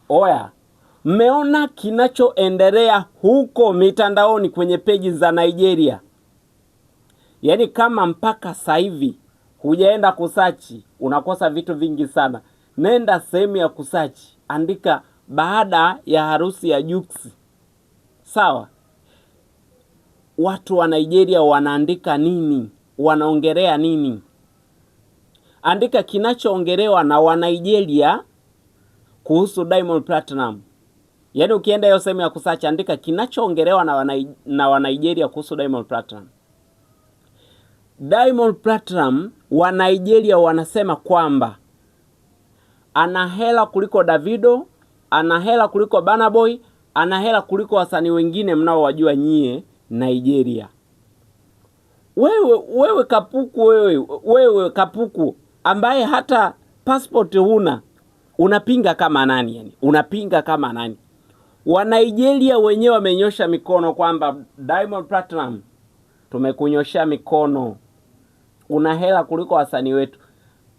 Oya, mmeona kinachoendelea huko mitandaoni kwenye peji za Nigeria? Yaani kama mpaka sasa hivi hujaenda kusachi, unakosa vitu vingi sana. Nenda sehemu ya kusachi, andika baada ya harusi ya Jux, sawa? Watu wa Nigeria wanaandika nini? Wanaongelea nini? Andika kinachoongelewa na wa Nigeria kuhusu Diamond Platinum. Yaani ukienda hiyo sehemu ya kusearch andika kinachoongelewa na wa Nigeria kuhusu Diamond Platinum. Diamond Platinum wa Nigeria wanasema kwamba ana hela kuliko Davido, ana hela kuliko Burna Boy, ana hela kuliko wasanii wengine mnaowajua nyie Nigeria. Wewe kapuku wewe kapuku ambaye hata passport huna, unapinga kama nani yani? Unapinga kama nani? Wa Nigeria wenyewe wamenyosha mikono kwamba Diamond Platinum, tumekunyosha mikono, una hela kuliko wasanii wetu.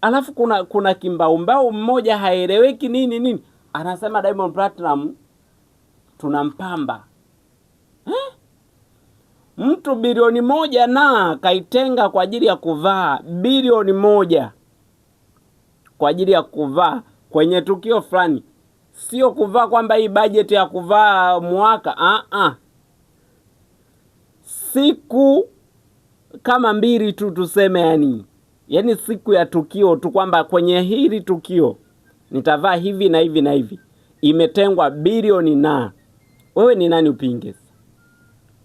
Alafu kuna kimbaumbau mmoja haeleweki nini nini, anasema Diamond Platinum tunampamba eh? Mtu bilioni 1 na kaitenga kwa ajili ya kuvaa, bilioni 1 kwa ajili ya kuvaa kwenye tukio fulani, sio kuvaa kwamba hii bajeti ya kuvaa mwaka ah ah, siku kama mbili tu tuseme, yani siku ya tukio tu, kwamba kwenye hili tukio nitavaa hivi na hivi na hivi, imetengwa bilioni, na wewe ni nani upinge?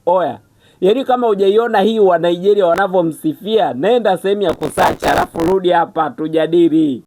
Oya, yaani kama hujaiona hii wa Nigeria wanavyomsifia, nenda sehemu ya kusacha, alafu rudi hapa tujadili.